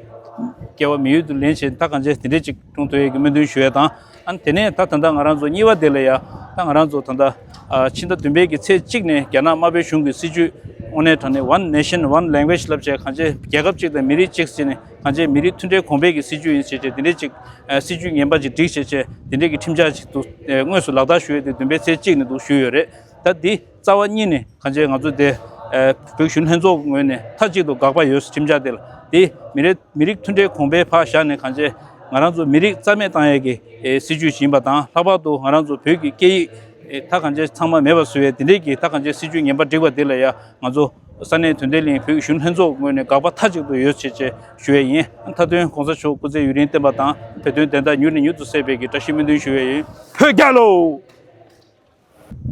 སྐྱེ་བ་མི་ཡུལ་དུ་ལེན་བྱས་ད་གང་ཅི་དེ་འདྲས་ཅིག་འཁྲུངས་ཐུབ་ཡས་ཀྱི་སྨོན་འདུན་ཞུ་ཡ་དང་། ཨ་ནི་དེ་ནས་ད་ད་ལྟ་ང་རང་ཚོ་གཉིས་པ་དེ་ལ་ཡ་ད་ང་རང་ཚོ་ད་ལྟ་ཨ་ཕྱི་ཟླ་བདུན་པའི་གི་ཚེས་གཅིག་ནས་རྒྱ་ནག་དམར་པོའི་གཞུང་གི་སྲིད་བྱུས་དངོས་གནས་དྲང་གནས་One Nation One Language ལབ་བྱས་གང་ཅི་རྒྱལ་ཁབ་གཅིག་དང་མི་རིགས་གཅིག་ཟེར་ནས་གང་ཅི་མི་རིགས་མཐུན་སྒྲིལ་གོང་འཕེལ་གྱི་སྲིད་བྱུས་ཡིན་ཟེར་བྱས་དེ་འདྲས་ཅིག་ཨ་སྲིད་བྱུས་ངན་པ་ཅིག་སྒྲིག་བྱས་བྱས་དེ་འདྲས་ཀྱི་ཁྲིམས་འཆར་ཅིག་ཏུ་ཨ་དངོས་སུ་ལག་བསྟར་ཞུ་ཡས་དེ་བདུན་པའི་ཚེས་གཅིག་ནས་འདུག་ཞུས་ཡོད་རེད། ད་འདི་རྩ་བ་ཉིད་ནས་གང་ཅི་ང་ཚོ་དེ་ཨ་བོད་གཞོན་ལྷན་ཚོགས་ངོས་ནས་མཐའ་གཅིག་ཏུ་དགག་པ་ཡོད་ཁྲིམས་འཆར་དེ་ལ། དེ་མི་རིགས་མི་རིགས་མཐུན་སྒྲིལ་གོང་འཕེལ་ཕར་བཞག་ནས་གང་ཅི་ང་རང་ཚོ་མི་རིགས་རྩ་མེད་བཏང་ཡས་ཀྱི་ཨེ་སྲིད་བྱུས་ཤིག་ཡིན་པ་དང་། ལྷག་པར་དུ་ང་རང་ཚོ་བོད་ཀྱི་སྐད་ཡིག་ཨེ་ད་གང་ཅི་ཚང་མ་མེད་པ་བཟོ་ཡས་དེ་འདྲས་ཀྱི་ད་གང་ཅི་སྲིད་བྱུས་ངན་པ་བསྒྲིགས་པ་དེ་ལ་ཡ་ང་ཚོ་ས་གནས་དོན་ལྡན་གླིང་བོད་ཀྱི་གཞོན་ལྷན་ཚོགས་ངོས་ནས་དགག་པ་མཐའ་གཅིག་ཏུ་ཡོད་ཅེས་ཅེས་ཞུ་ཡས་ཡིན། མཐའ་དོན་གོང་ས་མཆོག་སྐུ་ཚེ་ཡུན་རིང་བརྟན་པ་དང་བོད་དོན་བདེན་མཐའ་མྱུར་ནས་མྱུར་དུ་གསལ་བའི་གི་བཀྲ་ཤིས་སྨོན་འདུན་ཞུ་ཡས་ཡིན། བོད་རྒྱལ་ལོ།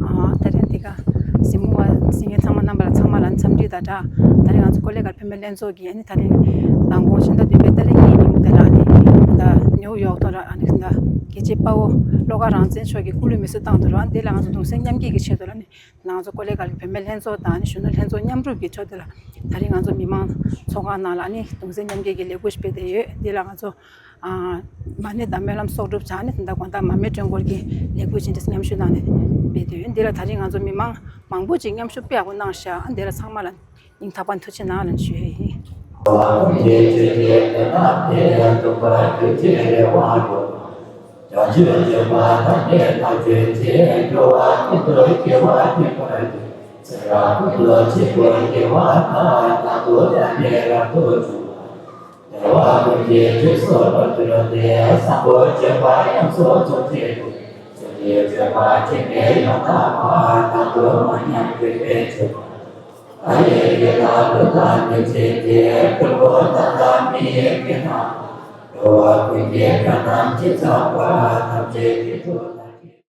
ཨ། ད་རིང་འདི་ག་གཟིགས་མོ་བ་གཟིགས་མཁན་ཚང་མ་རྣམ་པ་ལ་ཚང་མ་ལ་འཚམས་འདྲི་དང་སྦྲགས། ད་རིང་ང་ཚོ་ཀོ་ལེ་གྷལ་བུད་མེད་ལྷན་ཚོགས་ཀྱིས་ཨ་ནི་ད་རིང་མདང་དགོང་ཕྱི་ཟླ་བདུན་པའི་ཏ་རིག་གཉིས་ཉིན་མོ་དེ་ལ་ཨ་ནི་ད་ནེའུ་ཡོག་ཐོག་ལ་ཨ་ནི་ད་རྒྱལ་གཅེས་དཔའ་བོ་བློ་དགའ་རང་བཙན་མཆོག་གི་སྐུ་ལུས་མེ་གསོད་བཏང་འདུག་ར། དེ་ལ་ང་ཚོ་གདུང་སེམས་མཉམ་སྐྱེད་ཀྱི་ཆེད་དུ་ལ་ཨ་ནི་ང་ཚོ་ཀོ་ལེ་གྷལ་གྱི་བུད་མེད་ལྷན་ཚོགས་དང་ཨ་ནི་གཞོན་ནུ་ལྷན་ཚོགས་མཉམ་རུབ་ཀྱི་ཕྱོགས་དེ་ལ་ད་རིང་ང་ཚོ་མི་མང་ཚོགས་ཁང་ནང་ལ་ཨ་ནི་གདུང་སེམས་མཉམ་སྐྱེད་ཀྱི་ལས་འགུལ་ཞིག་སྤེལ་བསྡད་ཡོད། དེ་ལ་ང་ཚོ་ཨ་མ་ཎི་དང་སྨོན་ལམ་གསོག་སྒྲུབ་བྱས་ནས་ད་ལྟ་དགོང་དག་མར་མེ་སྒྲོན་འཁོར་གྱི་ལས་འགུལ་ཅིག་འདྲ་མཉམ་ཞུགས་གནང་ནས་སྤེལ་དུས་འདི་ལ་ད་རིང་ང་ཚོ་མི་མང་མང་པོ་ཅིག་མཉམ་ཞུགས་དཔེ་ཡག་པོ་གནང་ཤག་འདི་ལ་ཚང་མ་ལ་སྙིང་ཐག་པ་ཐུགས་རྗེ་གནང་ལ་ཞུ་ཡས་ཡིན།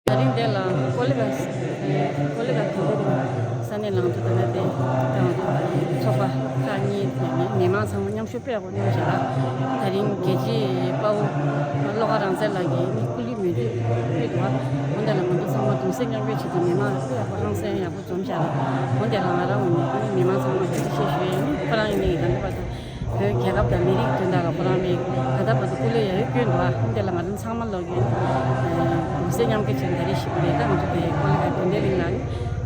ད་རིང་འདི་ལ་ཀོ་ལི་གྷལ་ཀོ་ལི་གྷལ་དེ་ས་གནས་ལང་ཚོ་དང་དེ་ཚོགས་པ་ཁག་གཉིས་མི་མང་ཚང་མ་མཉམ་ཞུགས་དཔེ་ཡག་པོ་གནང་བཞག་ལ། ད་རིང་རྒྱལ་གཅེས་དཔའ་བོ་བློ་དགའ་རང་བཙན་ལགས་ཀྱི་ནི་སྐུ་ལུས་མེ་མཆོད་ཕུལ་འདུག་འོན་ཏེ་ལ་ང་ཚོ་ཚང་མ་གདུང་སེམས་མཉམ་སྐྱེད་ཆེད་དུ་མི་མང་དཔེ་ཡག་པོ་ཧང་སང་ཡག་པོ་འཛོམས་བཞག་ལ། འོན་ཏེ་ལ་ང་རང་ངོས་ནས་ནི་མི་མང་ཚང་མ་ཐུགས་རྗེ་ཆེ་ཞུ་ཡས་ཡིན། ཁོ་རང་ཡིན་ནའི་ད་ལྟ་བར་དུ་བོད་རྒྱལ་ཁབ་དང་མི་རིགས་དོན་དག་ལ་ཁོ་རང་ནི་ད་ལྟ་བར་དུ་སྐུ་ལས་ཡ་ཡོད་བསྐྱོན་འདུག་འོན་ཏེ་ལ་ང་རང་ཚང་མ་ལོག་གི་གདུང་སེམས་མཉམ་སྐྱེད་ཆེད་དུ་ད་རེས་ཤིག་ལས་ཀ་ང་ཚོ་དེ་ཀོ་ལི་གྷལ་དོན་ལྡན་གླིང་ལ་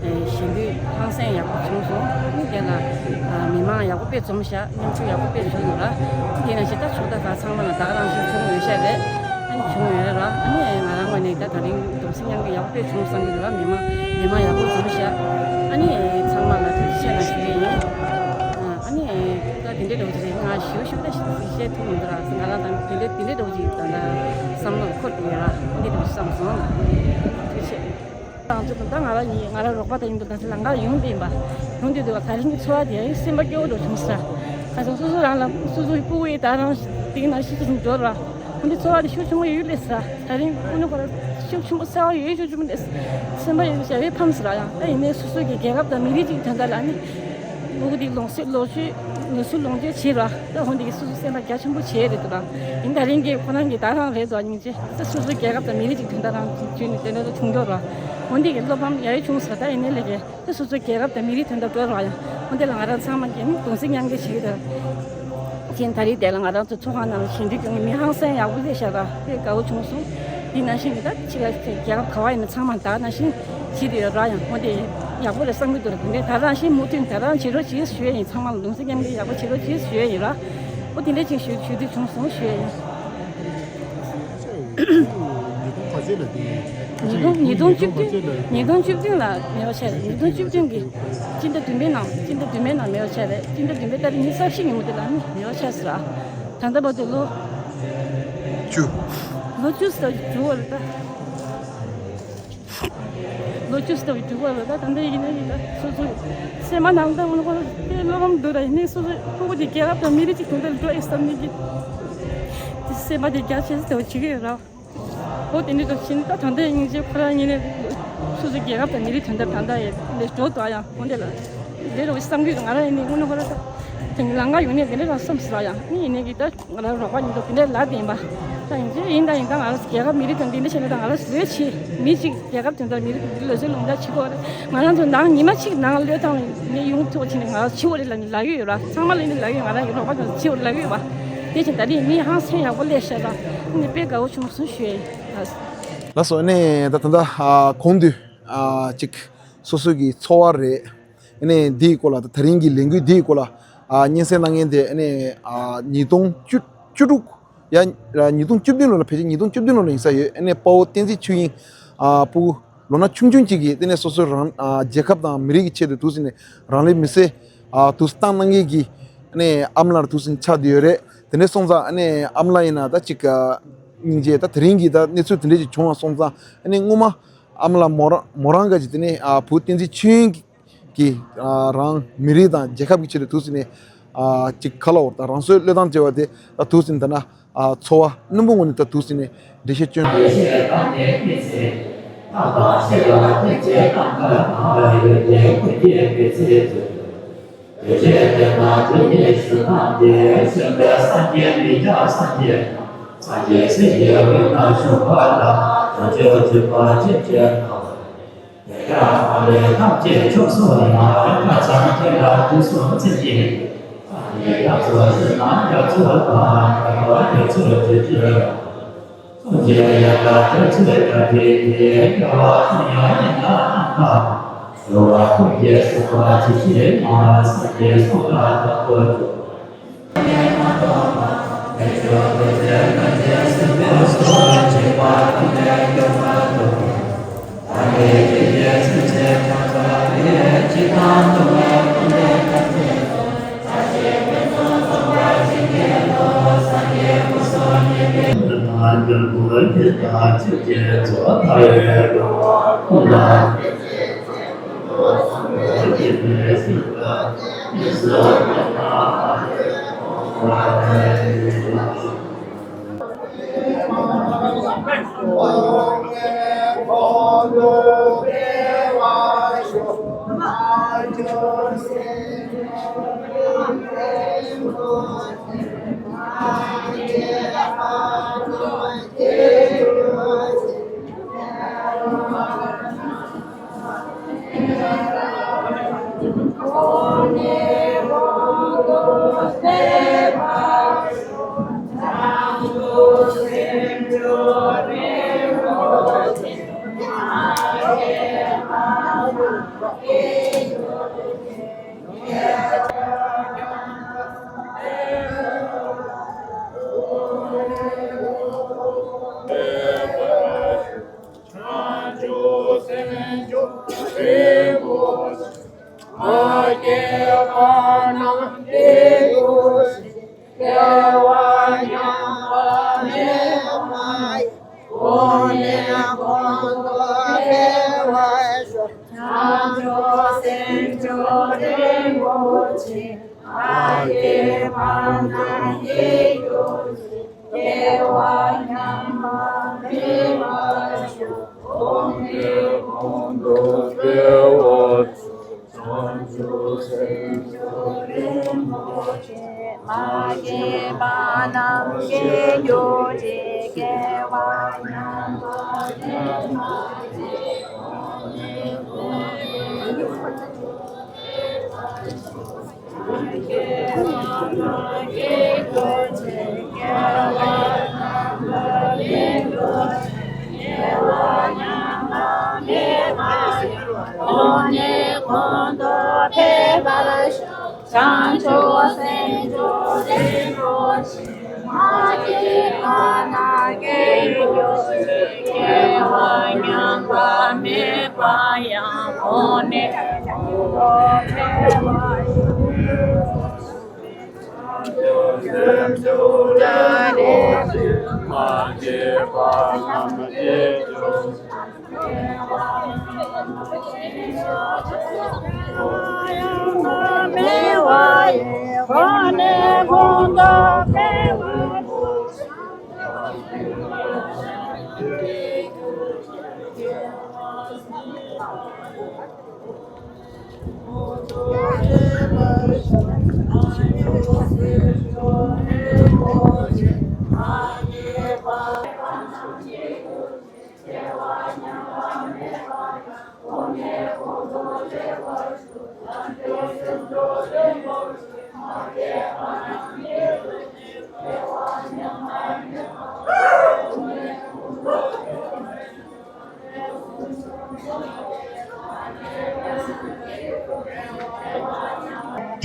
ནི་ཞལ་འདོན་ཧང་སང་ཡག་པོ་བྱུང་སོང་། ཨ་ནི་དེ་ལ་མི་མང་ཡག་པོ་དཔེ་འཛོམས་ཤག་མཉམ་ཞུགས་ཡག་པོ་དཔེ་བྱུང་འདུག་ལ། དེ་ནང་བཞིན་ད་ཕྱོགས་མཐའ་ཁག་ཚང་མ་ལ་ད་ག་རང་བཞིན་བྱུང་ཡོད་ཤག་རེད། ཨ་ནི་བྱུང་ཡོད་རེད་ལ། ཨ་ནི་ང་རང་ངོས་ནས་ད་ད་རིང་གདུང་སེམས་མཉམ་སྐྱེད་ཡག་པོ་དཔེ་བྱུང་བསམ་གྱི་འདུག་ལ། མི་མང་མི་མང་ཡག་པོ་འཛོམས་ཤག་ཨ་ནི་ཚང་མ་ལ་ཐུགས་རྗེ་ཆེ་གནང་ཞུ་གི་ཡིན། ཨ་ནི་ད་དེ་འདྲའི་འདྲ་བོ་ཅིག་རེད། ང་ཞེ་པོ་ཞེ་པོ་ད་ཞིག་བཤད་ཐུབ་མི་འདུག་ལ། ང་རང་ད་དེ་འདྲའི་དེ་འདྲའི་འདྲ་བོ་ཅིག་ད་ལྟ་བསམ་བློ་འཁོར་དེ་ཡོད་ལ། འདི་འདྲ་བོ་ཅིག་བསམ་སོང་། ཐུགས་རྗེ་ཆེ། ང་ཚོ་ད་ང་རང་ཡིན། ང་རང་རོགས་པ་དང་ཡིན་དུ་ད་ཚེ་ལང་ཀར་ཡོང་དུ་ཡིན་པ། ཡོང་དུས་དུས་ད་རིང་གི་ཚོར་བ་དེ་ཡང་སེམས་པ་སྐྱོ་བོ་འདྲ་བྱུང་ས། ཁ་སང་སོ་སོ་རང་ལ་སོ་སོའི་སྤུ་གུ་ཡི་ད་རང་དེ་གི་ནང་ཤི་ཅི་ཞིག་འགྲོ་ར། འོན་ཏེ་ཚོར་བ་དེ་ཤུགས་ཆེན་པོ་ཡོད་ལས་ས། ད་རིང་ཀུན་ནས་ཁོ་ར་ཤུགས་ཆེན་པོ་ཚོར་བ་ཡོད་ཤུགས་ཆེན་པོ་ལས། སེམས་པ་ཡོད་ཞབས་པད་ཕམ་ས་ར། ཡང་ད་ཡིན་ནའི་སོ་སོ་གི་རྒྱལ་ཁབ་དང་མི་རིགས་ཅིག་དོན་དག་ལ་ནི། སྤུ་གུ་དེ་ལོངས་སྤྱོད་ལོངས་སྤྱོད་ལོངས་སྤྱོད་ལོངས་སྤྱོད་བྱེད་ར། ད་འོན་ཏེ་སོ་སོ་སེམས་པ་རྒྱ་ཆེན་པོ་བྱས་རེད་འདུག་ར། ཡིན་ད་རིང་གི་ཁོ་རང་གི་ད་རང་རེད་འདུག་སྙིང་རྗེ། ད་སོ་སོ་རྒྱལ་ཁབ་དང་མི་རིགས་ཅིག་དོན་དག་རང་བྱུང་ནས་དེ་འདྲ་བྱུང་འགྲོ་ར། འོན་ཏེ་གི་བློ་ཕམ་ཡ་ཡི་བྱུང་ས། ད་ཡིན་ནའི་ལས་ཀྱི། ད་སོ་སོའི་རྒྱལ་ཁབ་དང་མི་རིགས་དོན་དག་འགྲོ་ར་ཡང་། འོན་ཏེ་ལ་ང་རང་ཚང་མ་གིས་ནི་གདུང་སེམས་མཉམ་སྐྱེད་བྱེད་ཀྱི་ད། ཅན་ད་རེས་དེ་ལ་ང་རང་ཚོ་ཚོགས་ཁང་ནང་ལ་ཞལ་འདྲི་སྐྱོན་གྱི་མི་ཧང་སང་ཡག་པོ་བསྡད་ཤག་ར། དཔེ་དགའ་བོ་བྱུང་སོང་། འདི་ནང་བཞིན་གྱི་ད་ཕྱི་ལ་རྒྱལ་ཁབ་ག་བ་ཡིན་ན་ཚང་མ་ད་ནང་བཞིན་བྱེད་དེ་ཡོད་ར་ཡང་། འོན་ཏེ་ཡག་པོ་རེད་བསམ་གྱི་འདུག་ར། དེ་འདྲའི་ད་རང་བཞིན་མུ་མཐུད་ད་རང་བྱེད་རོགས་བྱེད་ཞུ་ཡ་ཡིན། ཚང་མ་ལ་གདུང་སེམས་མཉམ་སྐྱེད་ཡག་པོ་བྱེད་རོགས་བྱེད་ཞུ་ཡ་ཡིན་ར། འོ་དེ་འདྲ་ཅིག་ཞུ་ཞུ་དུས་བྱུང་སོང་ཞུ་ཡ་ཡིན། ཉིས་སྟོང་ག་ཚོད་ལ་དེ། ཉིས་སྟོང་ཉིས་སྟོང་བཅུ་བདུན། ཉིས་སྟོང་བཅུ་བདུན་ལ་མེད་པ་ཆགས་རེད། ཉིས་སྟོང་བཅུ་བདུན་གི་སྤྱི་ཟླ་བདུན་པའི་ནང་། སྤྱི་ཟླ་བདུན་པའི་ནང་མེད་པ་ཆགས་རེད། སྤྱི་ཟླ་བདུན་པའི་ཏ་རིག་ཉི་ཤུ་རྩ་བཞི་ཉིན་མོ་དེ་ལ་ནི་མེད་པ་ཆགས་ཟེར་ར། ད་ལྟ་བར་དུ་ལོ་བཅུ། ལོ་བཅུ་ཙམ་འགྲོ་བ་རེད་ད། ལོ་བཅུ་ཙམ་འགྲོ་བ་རེད་ད། ད་ལྟ་ཡིན་ན་ཡིན་ད། སོ་སོ་སེམས་པ་ནང་ད་འོ་ན་ཁོ་དེ་བློ་ཕམ་འདུག་ར། ཡིན་ནའི་སོ་སོ་ཕྲུ་གུ་དེ་རྒྱལ་ཁབ་དང་མི་རིགས་ཅིག་དོན་དག་འགྲོ་ཨེ་བསམ་ནས་ཀྱི་དེ་སེམས་པ་དེ་རྒྱ་ཆེ་ས་དེ་བ་བྱེད་ཀྱི་ཡོད་ར། འོ་དེ་འདྲ་འདུག་ཕྱིན་ད། ད་ལྟའི་སྙིང་རྗེ་ཁོ་རང་ཉིད་ནས་སོ་སོའི་རྒྱལ་ཁབ་དང་མི་རིགས་དོན་དག་ད་ལྟ་ཡི་ལས་འགྲོ་དོ་ཡང་འོ་འདི་ལ་ལས་རོགས་བསམ་གྱི་འདུག་ང་རང་ཡིན་ནི་དངོས་གནས་ཁོ་རང་ད་དེང་ལང་ཀ་ཡོང་ནས་དེ་འདྲ་རང་བསམ་སྲིད་ལ་ཡང་མི་ཡིན་ནི་གི་ད་ང་རང་རོགས་པ་ཡིན་འདུག་དེ་འདྲ་ལ་བསྟན་པ་ད་ཡིན་གྱི་ཡིན་ད་ཡིན་ད་ང་རང་རྒྱལ་ཁབ་མི་རིགས་དང་འདི་འདྲ་བྱས་ནས་ད་ང་རང་བཟོས་ཆེ་མི་གཅིག་རྒྱལ་ཁབ་དོན་དག་མི་རིགས་འདི་ལོ་ཚོད་ལུང་འདྲ་བྱེད་དགོས་རེད། ང་རང་ཚོ་ནང་ཉི་མ་གཅིག་ནང་ལོས་ཐང་ནས་ཡོང་ཐུབ་ཕྱིན་ནས་ང་རང་འཆི་བ་རེད་ལ་ནི་ལབ་ཡོད་ར། ཚང་མ་ལ་ནི་ལབ་ཡོད། ང་རང་གི་རོགས་པ་དང་འཆི་བ་རེད་ལབ་ཡོད་པ། དེ་བཞིན་ད་རེས་མི་ཧང་སང་ཡག་པོ་སླེབས་ཤག་ར། ནི་དཔེ་དགའ་བོ་བྱུང་སོང་ཞུ་ཡ་ཡིན། ལགས་སོ། ཨ་ནི་ད་ད་ལྟ་ཨ་གོང་དུ་ཨ་ཅིག་སོ་སོ་གི་ཚོར་བ་རེད། ཨ་ནི་འདིའི་སྐོར་ལ་ད་ད་རིང་གི་ལས་འགུལ་འདིའི་སྐོར་ལ་ཨ་སྙན་སེང་གནང་མཁན་དེ་ཨ་ནི་ཨ་ཉིས་སྟོང་བཅུ་བཅུ་དྲུག་ཡ་ཉིས་སྟོང་བཅུ་བདུན་ལོ་ལ་ཕལ་ཆེར་ཉིས་སྟོང་བཅུ་བདུན་ལོ་ལ་ཡིན་ས་ཡོད། ཨ་ནི་དཔའ་བོ་བསྟན་འཛིན་ཆོས་དབྱིངས་ཨ་ཕྲུ་གུ་ལོ་ན་ཆུང་ཆུང་གཅིག་གིས་དེ་ནས་སོ་སོའི་རང་ཨ་རྒྱལ་ཁབ་དང་མི་རིགས་ཀྱི་ཆེད་དུ་དུས་སུ་ནས་རང་ལུས་མེར་སྲེག་ཨ་དུས་སུ་བཏང་གནང་མཁན་གྱི་ཨ་ནི་ཨ་མ་ལགས་དུས་སུ་ཆགས་བསྡད་ཡོད་རེད། དེ་འདྲ་སོང་ཙང་ཨ་ནི་ཨ་མ་ལགས་ཡིན་ན་ད་ཅིག་ཨ་སྙིང་རྗེ། ད་དེ་རིང་གི་ད་གནས་ཚུལ་དེ་འདྲ་ཅིག་བྱུང་བ་སོང་ཙང་ཨ་ནི་སྔོན་མ་ཨ་མ་ལགས་མོ་རང་མོ་རང་ག་ཅིག་དེ་ནས་ཨ་བུ་བསྟན་འཛིན་ཆོས་དབྱིངས་ཀྱི་ཨ་རང་མི་རིགས་དང་རྒྱལ་ཁབ་ཀྱི་ཆེད་དུ་དུས་སུ་ནས་ཨ་ཅིག་ཁ་ལོ་དང་རང་སྲོག་བློས་བཏང་བྱས་པ་དེ་ད་དུས་སུ་ནས་ད་ན་ཨ་ཚོར་བ་རྣོན་པོ་ངོས་ནས་ད་དུས་སུ་ནས་འགྲེལ་བཤད་བསྐྱོན། མ་སྐྱེས་པ་རྣམས་སྐྱེ་གྱུར་ཅིག་སྐྱེ་བ་ཉམས་པ་མེད་པར་ཤོག་འོ་ནི་གོང་དུ་འཕེལ་བར་བྱ། བྱང་ཆུབ་སེམས་མཆོག་རིན་པོ་ཆེ། མ་སྐྱེས་པ་རྣམས་སྐྱེ་གྱུར་ཅིག་སྐྱེ་བ་ཉམས་པ་མེད་པར་ཤོག་བྱང་ཆུབ་སེམས་མཆོག་རིན་པོ་ཆེ། མ་སྐྱེས་པ་རྣམས་སྐྱེ་གྱུར་ཅིག་སྐྱེ་བ་ཉམས་པ་མེད་པ་ཡང་འོ་ནི་གོང་དུ་འཕེལ་བར་ཤོག་སེམས་མཆོག་རིན་པོ་ཆེ། མ་སྐྱེས་པ་རྣམས་སྐྱེ་གྱུར་ཅིག་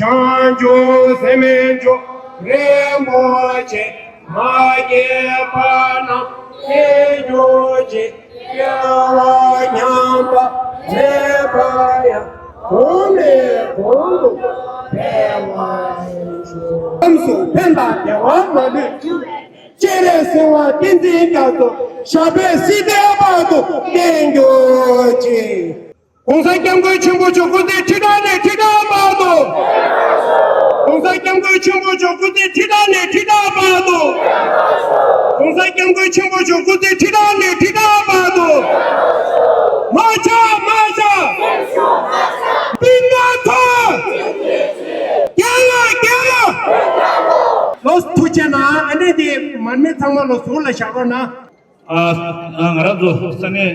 བྱང་ཆུབ་སེམས་མཆོག་རིན་པོ་ཆེ། མ་སྐྱེས་པ་རྣམས་སྐྱེ་གྱུར་ཅིག་སྐྱེ་བ་ཉམས་པ་མེད་པ་ཡང་འོ་ནི་གོང་དུ་འཕེལ་བར་ཤོག་སེམས་སུ་ཕན་དང་བདེ་བ་མ་ལུས་འབྱུང་བའི་སྤྱན་རས་གཟིགས་དབང་བསྟན་འཛིན་རྒྱ་མཚོ་ཞབས་པད་སྲིད་མཐའི་བར་དུ་བརྟན་གྱུར་ཅིག་གོང་ས་སྐྱབས་མགོན་ཆེན་པོ་མཆོག་སྐུ་ཚེ་ཁྲི་ཕྲག་ནས་ཁྲི་ཕྲག་བར་དུ། གོང་ས་སྐྱབས་མགོན་ཆེན་པོ་མཆོག་སྐུ་ཚེ་ཁྲི་ཕྲག་ནས་ཁྲི་ཕྲག་བར་དུ། གོང་ས་སྐྱབས་མགོན་ཆེན་པོ་མཆོག་སྐུ་ཚེ་ཁྲི་ཕྲག་ནས་ཁྲི་ཕྲག་བར་དུ། མ་ཆག་མ་ཆག་སྤུན་ཟླ་ཚོ། རྒྱལ་ལ་རྒྱལ་ལ། ལོ་ཐུགས་རྗེ་གནང་། ཨ་ནི་དེ་མར་མེ་ཚང་མ་ལོ་ཟུར་ལ་བཞག་རོགས་གནང་། ཨ། ང་རང་ཚོ་ས་གནས་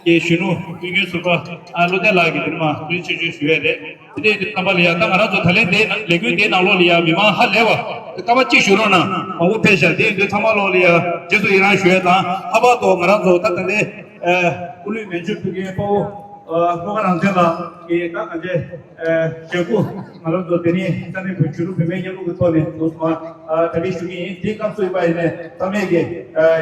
ཀྱི་གཞོན་ནུ་དཔལ་མགོན་ཟུར་པ་ཨ་བློ་བདེ་ལགས་ཀྱིས་འདིར་མ་དུས་ཆེད་བརྗོད་ཞུ་ཡས་རེད། དེ་འདྲའི་དུས་ཙམ་པ་ལ་ཡ་ད་ང་རང་ཚོ་ད་ལན་དེ་ལས་འགུལ་དེའི་ནང་ལོགས་ལ་ཡ་མི་མང་ཧ་ལས་པ་སྐར་མ་གཅིག་བཞུགས་རོགས་གནང་། མང་པོ་ཕེབས་ཤག་དེ་ཡིན་དུས་ཚང་མ་ལོགས་ལ་ཡ་རྗེས་སུ་ཡི་རང་ཞུ་ཡས་དང་། ལྷག་པར་དུ་ང་རང་ཚོ་ད་ད་ལྟའི་སྐུ་ལུས་མེ་མཆོད་ཕུལ་མཁན་དཔའ་བོ་ལྷོ་ཁ་རང་བཙན་ལགས་ཀྱིས་ད་གང་ཅི། ཞབས་སྐུ་ང་རང་ཚོ་དེ་རིང་ས་གནས་བོད་ཆོས་ལུགས་བུད་མེད་མཉམ་རུབ་ཀྱི་ཐོག་ནས་འདུག་སེ་མར་གྲ་སྒྲིག་ཞུ་གི་ཡིན། དེའི་སྐབས་སུ་ཡིན་པ་ཡིན་ནའི་ཚང་མས་ཀྱི་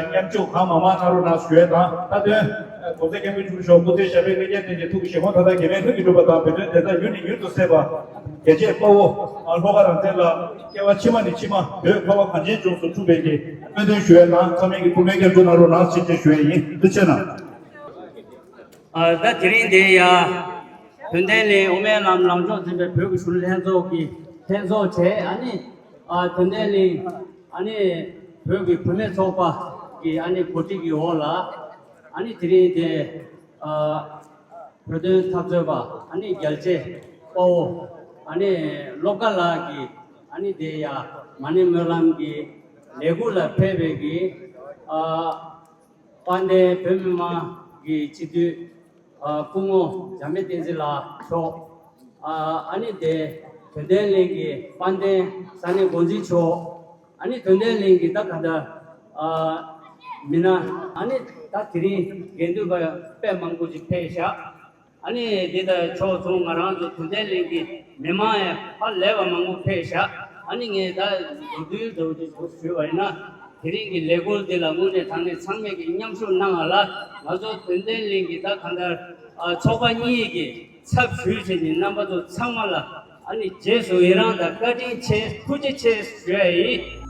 མཉམ་ཞུགས་གང་མང་མང་གནང་རོགས་གནང་ཞུ་ཡས་དང་། མཐའ་དོན་༸གོང་ས་༸སྐྱབས་མགོན་ཆེན་པོ་མཆོག་སྐུ་ཚེ་ཞབས་པད་བསྐལ་བརྒྱར་བརྟན་ཅིང་ཐུགས་ཀྱི་བཞེད་དགོངས་མཐའ་དག་གེགས་མེད་ལྷུན་གྱིས་འགྲུབ་པ་དང་། བོད་དོན་བདེན་མཐའ་མྱུར་ནས་མྱུར་དུ་གསལ་བ། རྒྱལ་གཅེས་དཔའ་བོ་ལྷོ་ཁ་རང་བཙན་ལགས་སྐྱེ་བ་ཕྱི་མ་ནས་ཕྱི་མ་བོད་ཁ་བ་གངས་ཅན་ལྗོངས་སུ་འཁྲུངས་པའི་གི་སྨོན་འདུན་ཞུ་ཡས་དང་། ཚང་མས་ཀྱི་ཐུགས་སྨོན་སྐྱབས་འཇུག་གནང་རོགས་གནང་ཞེས་བཅས་ཞུ་ཡས་ཡིན། ཐུགས་རྗེ་གནང་། ཨ། ད་དེ་རིང་འདིར་ཡ་དོན་ལྡན་གླིང་དབུ་མའི་ལམ་ལམ་ཕྱོགས་འཛིན་པའི་བོད་ཀྱི་གཞོན་ནུ་ལྷན་ཚོགས་ཀྱིས་ལྷན་ཚོགས་བྱས། ཨ་ནི་ཨ་དོན་ལྡན་གླིང་ཨ་ནི་བོད་ཀྱི་བུད་མེད་ཚོགས་པ་གི་ཨ་ནི་གོ་སྒྲིག་གི་འོག་ལ་ཨ་ནི་དེ་རིང་འདིར་ཨ་བོད་དོན་འཐབ་རྩོད་པ་ཨ་ནི་རྒྱལ་གཅེས་དཔའ་བོ་ཨ་ནི་བློ་དགའ་ལགས་ཀྱིས་ཨ་ནི་འདིར་ཡ་མ་ཎི་སྨོན་ལམ་གྱི་ལས་འགུལ་ལ་ཕེབས་པའི་གི་ཨ། དཔལ་ལྡན་བོད་མི་མང་གི་སྤྱི་འཐུས་ཨ་སྐུ་ངོ་འཇམ་དཔལ་བསྟན་འཛིན་ལགས་མཆོག་ཨ་ཨ་ནི་དེ་དོན་ལྡན་གླིང་གི་དཔལ་ལྡན་ས་གནས་འགོ་འཛིན་མཆོག་ཨ་ནི་དོན་ལྡན་གླིང་གི་ད་ག་འདྲ་ཨ་མི་སྣ་ཨ་ནི་ད་དེ་རིང་དགེ་འདུན་པ་དཔེ་མང་པོ་ཅིག་ཕེབས་ཤག་ཨ་ནི་འདི་ལྟར་ཕྱོགས་མཚུངས་ང་རང་ཚོ་དོན་ལྡན་གླིང་གི་མི་མང་ཡང་ཧ་ལས་པ་མང་པོ་ཕེབས་ཤག་ཨ་ནི་ངས་ད་མདོར་བསྡུས་འདྲ་བོ་ཅིག་ཞུས་པ་ཡིན་ན། དེ་རིང་གི་ལས་འགུལ་འདི་ལ་དངོས་གནས་དྲང་གནས་ཚང་མས་ཀྱི་མཉམ་ཞུགས་གནང་བ་ལ་ང་ཚོ་དོན་ལྡན་གླིང་གི་ད་གང་ལྟར་ཨ་ཚོགས་པ་གཉིས་ཀྱི་ཚབ་ཞུས་བྱས་ནས་རྣམ་པ་ཚོ་ཚང་མ་ལ་ཨ་ནི་རྗེས་སུ་ཡི་རང་དང་བཀའ་དྲིན་ཆེ་ཐུགས་རྗེ་ཆེ་ཞུ་ཡ་ཡིན།